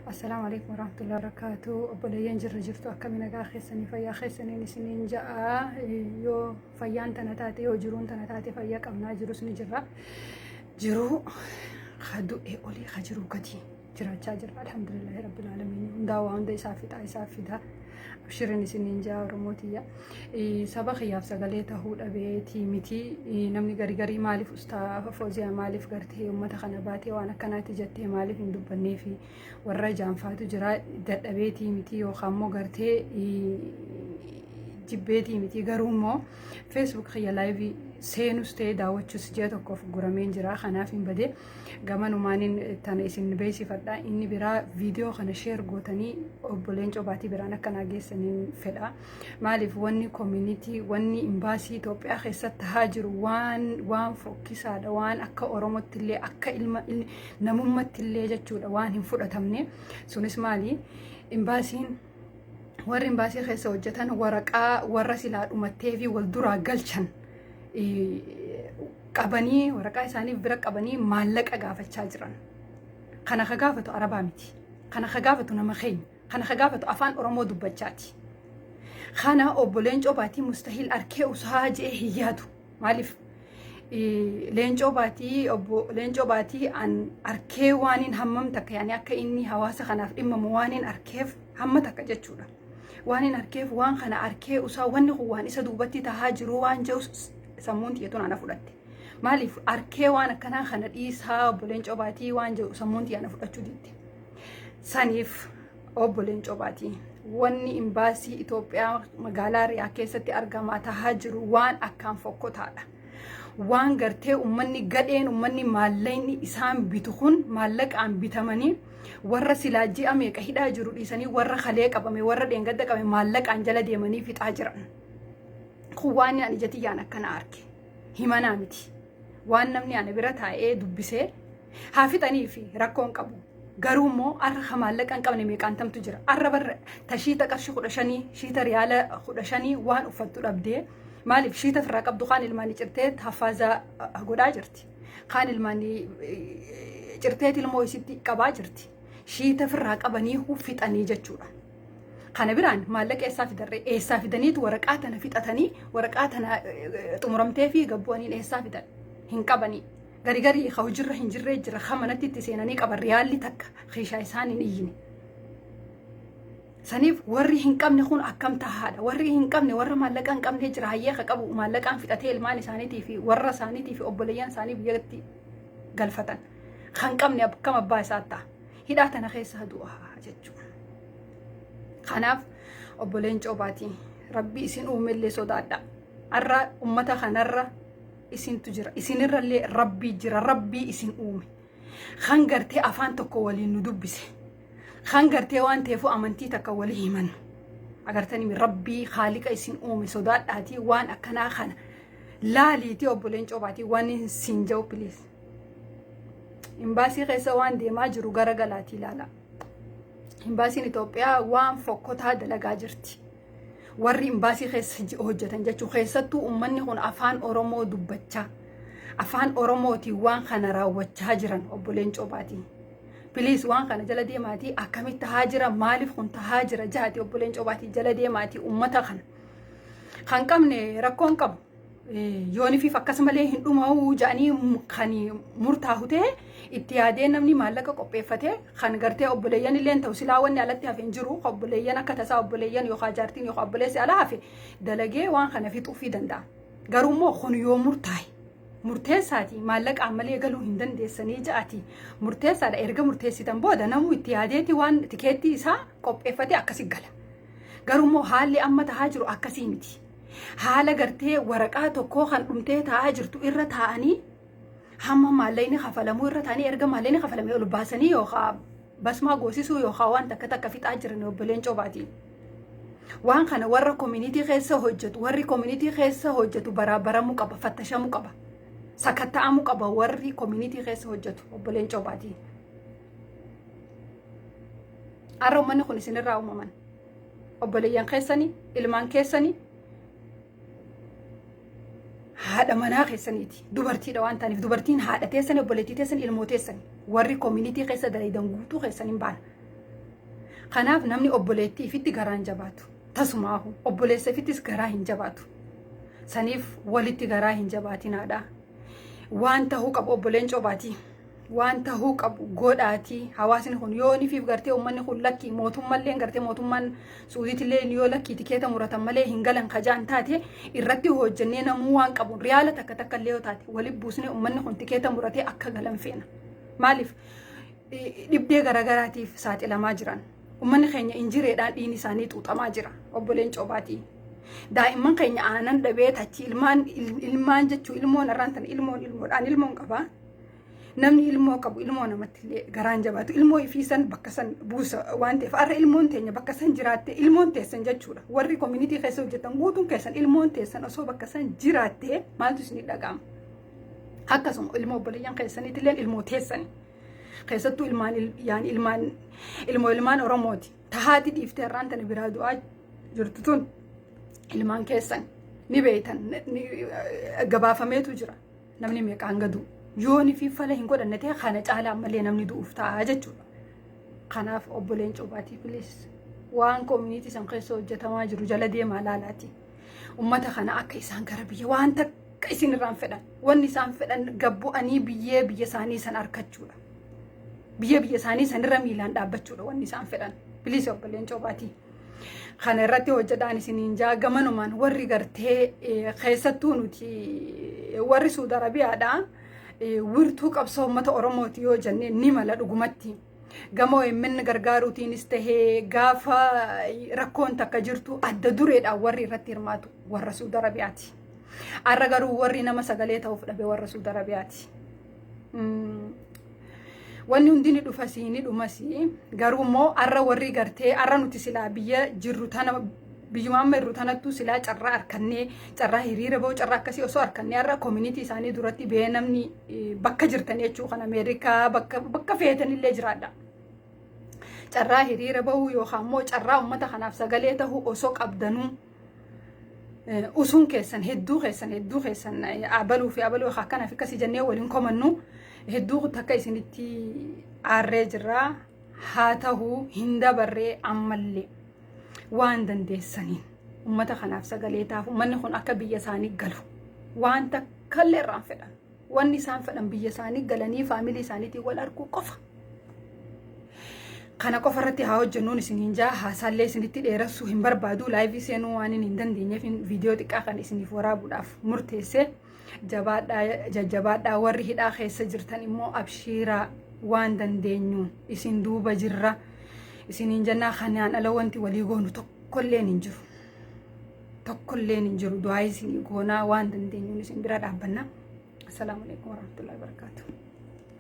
Assalaamu alaikum warahmatullahi wabarakatuh. Obboleeyyan jirra jirtu, akkami nagaa keessanii, fayyaa keessaniin isiniin ja'a. Yoo fayyaan tana taate, yoo jiruun tana taate, fayyaa qabnaa, jirus ni jirra. Jiruu ka du'e olii ka jiru gadi jiraachaa jira. Alhamdulillahi rabbil aalamiin. Hundaa waa hunda isaa fixaa, isaa fidaa. Abshirin isiniin ja'a, Oromootiyya. Saba kiyyaaf sagalee tahuu dhabeetii miti. Namni gari garii maaliif ustaa Fooziyaa, maaliif gartee uummata kana baatee waan akkanaatti jettee maaliif hin dubbannee fi warra jaanfaatu jira. Dadhabeetii miti yookaan immoo gartee jibbeetii miti. Garuu immoo Facebook kiyya live seenus ta'ee daawwachuus ji'a tokkoof gurameen jira, kanaaf hin bade. Gamanumaaniin tana isin beeksifadha. Inni biraa, viidiyoo kana share gootanii obboleen cobaatii biraan akka naa geessaniin fedha. Maaliif wanni community, wanni imbaasii Itoophiyaa keessatti tahaa jiru waan fokkisaadha, waan akka Oromootti illee, akka ilma namummatti illee jechuudha, waan hin fudhatamne. Sunis maali? Imbaasiin, warri imbaasii keessa hojjetan waraqaa warra silaa dhumattee fi wal duraa galchan qabanii, waraqaa isaanii bira qabanii maallaqa gaafachaa jiran. Kana ka gaafatu Arabaa miti. Kana ka gaafatu nama keenya. Kana ka gaafatu afaan Oromoo dubbachaati. Kana obboleen cobaatii mustahil arkee usaa je'ee hin yaadu. Maaliif? Leencoo Baatii, obbo Leencoo Baatii an arkee waaniin hammam takka, yaani akka inni hawaasa kanaaf dhimmamu waaniin arkeef hamma takka jechuudha. Waaniin arkeef waan kana arkee usaa, wanni kun waan isa duubatti tahaa jiru waan jedhu sammuun tiyyatuun ana fudhatte. Maaliif arkee waan akkanaa kana dhiisaa obbo Leencoo Baatii waan jedhu sammuun tiyya ana fudhachuu didde. Saniif obbo Leencoo Baatii, wanni imbaasii Itoophiyaa magaalaa Riyaa keessatti argamaa tahaa jiru waan akkaan fokkotaadha. Waan gartee uummanni gadheen, uummanni maallaqni isaan bitu kun, maallaqaan bitamanii warra silaa ji'a meeqa hidhaa jiru dhiisanii, warra kalee qabame, warra dheengadda qabame maallaqaan jala deemanii fixaa jiran. Kun waan ani ija tiyyaan akkana arge. Himanaa miti. Waan namni ani bira taa'ee dubbisee haa fixanii fi rakkoon qabu. Garuu immoo arra ka maallaqa hin qabne meeqaan tamtu jira. Arra barra ta shiita qarshii 15, shiita riyaala 15 waan uffattu dhabdee, maaliif shiita ofirraa qabdu kaan ilmaanii cirtee haffaaza godhaa jirti. Kaan ilmaanii cirteet ilmoo isitti qabaa jirti. Shiita ofirraa qabanii fixanii jechuudha. Kana biraan maallaqa eessaa fidarree, eessaa fidaniitu waraqaa tana fixatanii, waraqaa tana xumuramtee fi gabbu'aniin eessaa fidan hin qabanii. Gari garii ka hojiirra hin jirree jira, ka manatti itti seenanii qaban riyaalli takka keeshaa isaan hin iyyine. Saniif warri hin qabne kun akkam tahaadha. Warri hin qabne, warra maallaqa hin qabne jira, hayyee ka qabu maallaqaan fixatee ilmaan isaaniitii fi warra isaaniitii fi obboleeyyan isaanii biyyatti galfatan. Kan qabne akkam abbaa isaa ta'a. Hidhaa tana keessa du'a jechuudha. Kanaaf obboleen cobaatii, rabbi isin uumellee sodaadha. Har'a ummata kanarra isintu jira. Isinirrallee rabbii jira. Rabbii isin uume. Kan gartee afaan tokko waliin nu dubbise. Kan gartee waan ta'eef amantii takka walii himannu. Agartanii, rabbii haaliqa isin uume sodaadhaatii waan akkanaa kana laaliitii obboleen cobaatii waan siin jiru, please. Imbaasii keessa waan deemaa jiru gara galaatii ilaala. Imbaasiin Itoophiyaa waan fokkotaa dalagaa jirti. Warri imbaasii keessa hojjetan jechuun, keessattuu uummanni kun afaan Oromoo dubbachaa, afaan Oromootiin waan kana raawwachaa jiran, obboleen cobaatii. Please, waan kana jala deemaatii akkamitti tahaa jira, maaliif kun tahaa jira jaati, obboleen cobaatii jala deemaatii uummata kana. Kan qabne rakkoon qabu. Yoonifiif akkasumallee hin dhuma'uu jedhanii kan murtaa'u ta'e, itti yaadee namni maallaqa qopheeffatee kan gartee obboleeyyan illee ta'u, silaa wanni alatti hafe hin jiru. Obboleeyyan akka tasaa obboleeyyan yookaan jaartiin yookaan obboleessi ala hafe dalagee waan kana fixuufii danda'a. Garuu immoo kun yoo murtaa'e, murteessaati, maallaqaan malee galuu hin dandeessanii ja'ati murteessaadha. Erga murteessitan booda namuu itti yaadeeti waan tikeettii isaa qopheeffatee akkasi gala. Garuu immoo haalli amma tahaa jiru akkasii miti. Haala gartee waraqaa tokkoo kan dhumtee taa'aa jirtu irra taa'anii, hamma maallaqni kafalamuu irra taa'anii, erga maallaqni kafalamee ol baasanii yookaan basmaa goosisuu yookaan waan takka takka fixaa jiran, obboleen cobaatiin. Waan kana warra community keessa hojjetu, warri community keessa hojjetu baraabaramuu qaba, fattashamuu qaba, sakatta'amuu qaba warri community keessa hojjetu, obboleen cobaatiin. Har'a uummanni kun isinirraa uumaman. Obboleeyyan keessanii, ilmaan keessanii, haadha manaa keessaniiti. Dubartiidha waan ta'aniif, dubartiin haadha teessanii, obboleettii teessanii, ilmoo teessanii, warri community keessa dalagan guutuu keessan hin baana. Kanaaf namni obboleettii ifitti garaa hin jabaatu. Tasumaahu obboleessa ifittis garaa hin jabaatu. Saniif walitti garaa hin jabaatinaadha. Waan tahuu qabu obboleen cobaatii. Waan tahuu qabu godhaatii. Hawaasni kun yoo nifiif gartee uummanni kun lakkii mootummallee gartee mootummaan Suudiitillee yoo lakkii tikeeta muratan malee hin galan kajaan taate irratti hojjennee namuu waan qabu riyaala takka takka illee yoo taate walitti buusnee uummanni kun tikeeta muratee akka galan feena. Maaliif dhibdee garaagaraatiif saaxilamaa jiran. Uummanni keenya injireedhaan dhiigni isaanii xuuxamaa jira. Obboleen cobaatii. Daa'imman keenya aanan dhabee tachi ilmaan ilmaan jechuu ilmoon irraan tan ilmoon ilmoodhaan ilmoon qabaa. Namni ilmoo qabu ilmoo namatti illee garaan jabaatu ilmoo ifii san bakka san buusa waan ta'eef har'a ilmoon teenya bakka san jiraatte ilmoon teessan jechuudha. Warri community keessa hojjetan guutuun keessan ilmoon teessan osoo bakka san jiraatte maaltu isinii dhaga'ama? Akkasuma ilmoo obboleeyyan keessaniitillee ilmoo teessani. Keessattuu ilmaan yaan ilmaan ilmoo ilmaan Oromooti. Tahaati dhiiftee har'aan tana biraa du'aa jirtu tun ilmaan keessan ni beeytan gabaafameetu jira. Namni meeqaan gadu yooni fi fala hin godhanne ta'e kana caalaa ammallee namni du'uuf ta'a jechuudha. Kanaaf obboleen cobaatii, please, waan community san keessa hojjetamaa jiru jala deemaa laalaati. Ummata kana akka isaan gara biyya waan takka isin irraan fedhan, wanni isaan fedhan gabbu'anii biyyee biyya isaanii san argachuudha. Biyya biyya isaanii sanirra miilaan dhaabbachuudha wanni isaan fedhan. Please, obboleen cobaatii. Kana irratti hojjedhaan isiniin jaa. Gamanumaan warri gartee keessattuu nuti warri Suudi Arabiyaadha wirtuu qabsoo uummata Oromooti yoo jennee ni mala dhugumatti. Gama OMN gargaaruutiinis tahee gaafa rakkoon takka jirtu adda dureedhaan warri irratti hirmaatu warra Suudi Arabiyaati. Har'a garuu warri nama sagalee ta'uuf dhabe warra Suudi Arabiyaati. Wanni hundi ni dhufasii ni dhumasii, garuu immoo har'a warri gartee har'a nuti silaa biyya jirru tana, biyyuma amma jirru tanattuu silaa carraa harkannee, carraa hiriira bahu, carraa akkasii osoo harkannee, har'a community isaanii duratti bee namni bakka jirtan jechuu kan Ameerikaa bakka bakka feetanillee jiraadha. Carraa hiriira bahuu yookaan immoo carraa uummata kanaaf sagalee tahuu osoo qabdanuu usuun keessan hedduu keessan abaluu fi abaluu akkanaaf akkasii jennee waliin komannu hedduu takka isinitti aarree jirraa. Haa tahuu, hin dabarree, ammallee waan dandeessaniin ummata kanaaf sagalee taaf. Ummanni kun akka biyya isaanii galu waan takkallee irraan fedhan. Wanni isaan fedhan biyya isaanii galanii family isaaniitiin wal arguu qofa. Kana qofa irratti haa hojjennuun isiniin jaa. Haasaallee isinitti dheeressuu hin barbaadu. Live seenuu waan hin dandeenyeef viidiyoo xiqqaa kan isiniif waraabuudhaaf murteesse. Jabaadhaa, jajjabaadhaa. Warri hidhaa keessa jirtan immoo abshiiraa, waan dandeenyuun isin duuba jirra isiniin jennaa. Kanaan ala wanti walii goonu tokkolleen hin jiru, tokkolleen hin jiru. Du'aa isinii goonaa, waan dandeenyuun isin bira dhaabbanna. Assalaamu alaikum warahmatullahi wabarakaatuh.